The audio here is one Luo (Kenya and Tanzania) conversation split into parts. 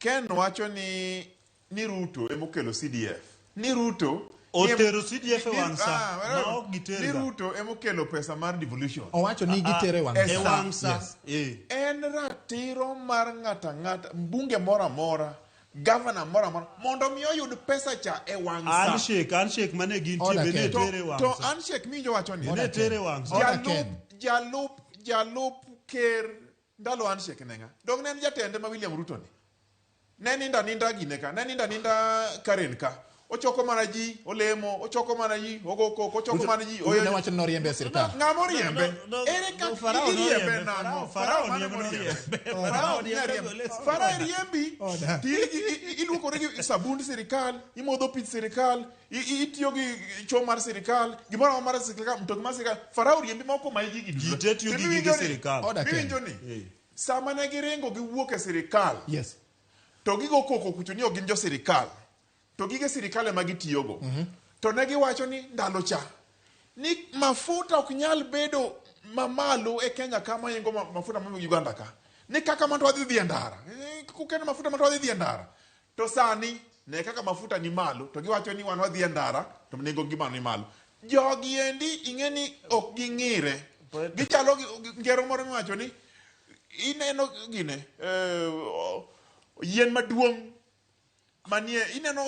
Ken wacho ni ni Ruto emokelo CDF. Ni Ruto Otero CDF e ni- wang' sa, ah, ma ok giterga. Ni Ruto emokelo pesa mar devolution. Owacho ni gitere e wang' E E sa. wang' sa. Yes. Eh. En ratiro mar ng'ato ang'ata, mbunge moro amora, gavana moro amora mondo mi oyud pesa cha e wang' sa. Handshake, handshake mane gintie Order be ne Ken. To, tere e wang' to sa. handshake minjo wacho ni Ne tere e wang' sa. Order jalup Ken. jalup jalup ker ndalo handshake ne ng'a? Dong ne en jatende ma William Ruto ni. Ne ninda ninda gine ka, ne ninda ninda Karen ka. Ochoko mana ji, olemo, ochoko mana ji, ogo koko, ochoko mana ji. Ruto ne wacho ni noriembe e sirkal. Ng'ama oriembe? No, no, Ere no, kaka Farao iriembe noriembe, nang'o? Farao- Farao Farao mane niembe moriembe? noriembe. Farao Farao ok nyal niembe riembe. gole Farao riembi, Order. ti iluokori gi sabund sirikal, imodho pi sirikal, itiyo gi cho mar sirikal, gimoro amora mar sirikal, mtoki mar sirikal. Farao riembi ma ok omayi gigi duto. Ji te tiyo To gi miwinjo gige ni- sirikal. Order Ken. Miwinjo ni, sama ne giringo giwuok e sirikal, Yes. to gigo koko kucho ni ok gin jo sirikal to gige sirikal ema gitiyogo to ne giwacho ni ndalo cha ni mafuta ok nyal bedo mamalo e Kenya ka mahingo mafuta ma Uganda ka ni kaka ma to wadhi dhi e ndara Eh, kukeno mafuta ma to wadhi dhi e ndara to sani ne kaka mafuta ni malo to giwacho ni wan wadhi e ndara to nengo ngima ni malo jogi endi ing'e ni ok ging'ire gichalo gi ngero moro miwacho ni ineno gine eh, yien maduong' manie ineno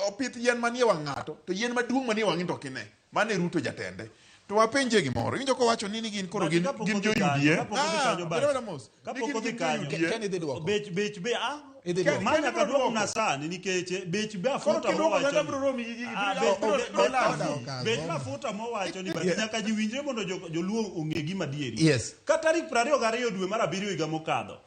opith yien manie wang' ng'ato to yien maduong' manie wang'i to ok ine mano e Ruto jatende to wapenje gimoro iwinjo kowacho ni gin koro gin gin jo UDA Ah, bed mos. Ni Kapok gin odhi gin jo kanyo. UDA. Ken idhi duoko. Bech bech be ah Idhi duoko. ma Ken nyaka ibiro duok na duoko. sani nikech eh, bech be Koro afuta kiduoko mowacho kata ni. biro romi gi gigi, Ah, biro- bech- biro- bech- biro bech- landi. Okazo. bech mafuta mowacho ni but nyaka ji winjre mondo joluo ong'e gima adieri. Yes. Ka tarik 22 dwe mar abiriyo higa mokadho,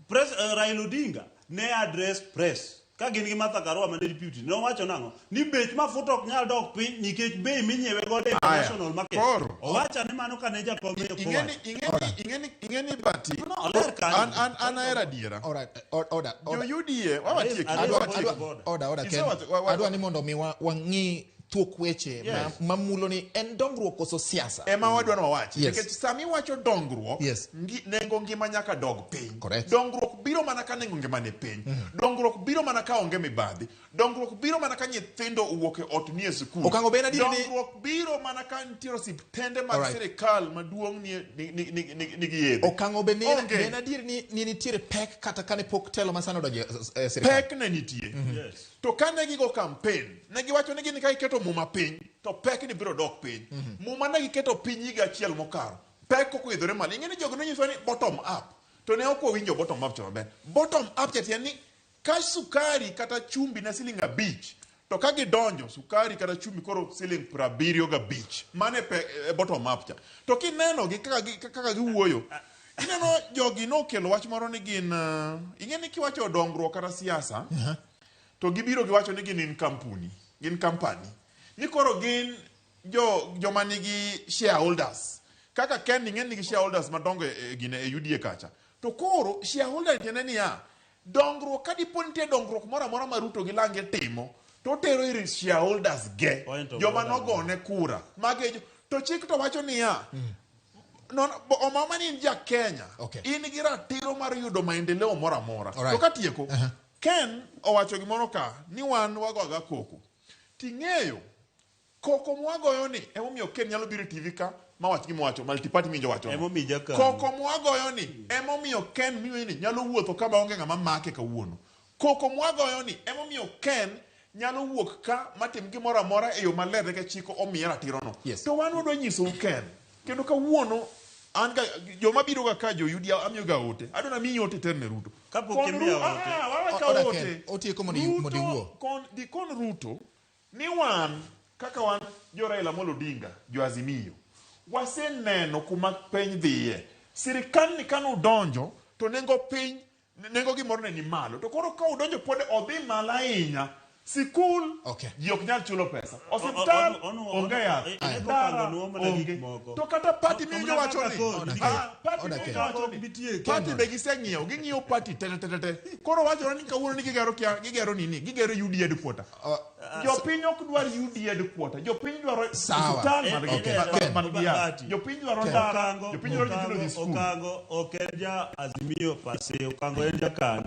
Press, Raila Odinga ne address press ka gin gi Martha Karua mane deputy nowacho nang'o ni bech mafuta ok nyal dok piny nikech bei minyiewe godo e international market. Koro. Owacho ni mano kane jakom ne Ing'eni owacho. ing'eni ing'eni ing'eni bati No, oler kanyo. an an an ahero adiera. All right. Order. Jo Order. UDA wawatieki. Ariyo- Adwa, ariyo- adwa, border. order, order, Ken. Isewacho- wa- wa- Adwa ni mondo mi wang'i thuok weche Yes. ma, mamulo ni en dongruok koso siasa. Ema wadwa ni wawachi. Yes. Nikech sama iwacho dongruok, Yes. nengo ngima nyaka dog piny. Correct. Dongruok biro mana ka nengo ngima ni piny. Dongruok biro mana ka onge mibadhi. Dongruok biro mana ka nyithindo owuok e ot nie sikul. Okang'o be en adier ni- Dongruok biro mana ka nitiere osiptende mag Alright. sirikal maduong' nie- ni- ni- ni- ni- nigi yedhe. Okang'o be ni Onge. be en adier ni, ni nitiere pek kata kane pok telo masani odonjo e sirikal. Pek ne nitie. Yes. To kane gigo campaign, ne giwacho ni gin ka giketo muma piny, to pek ni biro dok piny. Muma ne giketo piny higa achiel mokalo. Pek kok oidhore malo. Ing'e ni jogo nonyisowa ni bottom up. To ne ok wawinjo bottom up cha maber. Bottom up cha tiende ni ka sukari kata chumbi ne siling 5, to ka gidonjo sukari kata chumbi koro siling 75. Mano e e bottom up cha. To kineno gi kaka kaka giwuoyo, ineno jogi nokelo wach moro ni gin, ing'e ni kiwacho dongruok kata siasa, to gibiro giwacho ni gin in kampuni, gin company. Ni koro gin joma nigi shareholders. Kaka Ken ing'e nigi shareholders madongo e gine e UDA kacha. To koro shareholder tiende niya, dongruok ka dipo nitie dongruok moro amora ma Ruto gi Lange timo, to otero ir shareholders ge, Point of joma order. nogone kura. Mage to chik to wacho niya, omama ni in ja Kenya, Okay. in gi ratiro mar yudo maendeleo moro amora. Alright. To katieko, Ken owacho gimoro ka, ni wan wagoga koko. Ting'eyo, koko mwagoyo ni, emomiyo Ken nyalo biro e TV ka, mawach gima owacho, multiparty minjo wacho. Emomiyo jakanu. Koko mwagoyo ni, emomiyo Ken miyo ni nyalo wuotho ka maonge ng'ama make kawuono. Koko mwagoyo ni, emomiyo Ken nyalo wuok ka matim gimoro amora e yo maler nikech chik omiye ratirono. Yes. To wan wadwa nyisou Ken, kendo kawuono an ga joma biro ga ka jo UDA amiyo ga ote. Adwa namiyi ote ter ne Ruto. Kapok Kon imiya ote. Wawe ka Oda ote. Ken, otieko mondo mondo Ruto, iwuo. kon, di kon Ruto ni wan kaka wan jo Raila Amolo Odinga, jo Azimio, waseneno kuma piny dhiye. Sirikal ni kane udonjo to nengo piny nengo gimoro ne ni malo. To koro ka udonjo pod odhi malo ahinya. Sikul Okay. ji ok nyal chulo pesa. Osiptal onge yath. Ndara onge. To kata party miwinjo wacho ni party miwinjo wacho ni party be giseng'iewo, ging'iewo party te te te te. Koro wachore ni kawuono ni gigero kia, gigero nini, gigero UDA headquarter. Jopiny ok dwar UDA headquarter. Jopiny dwaro Sawa. osiptal man gi Okay. man- man gi yath. Bahati. Jopiny dwaro ndara, Okango, jopiny dwaro nyithindo dhi Okango, skul. Okango ok en ja Azimio pase, Okango en ja KANU.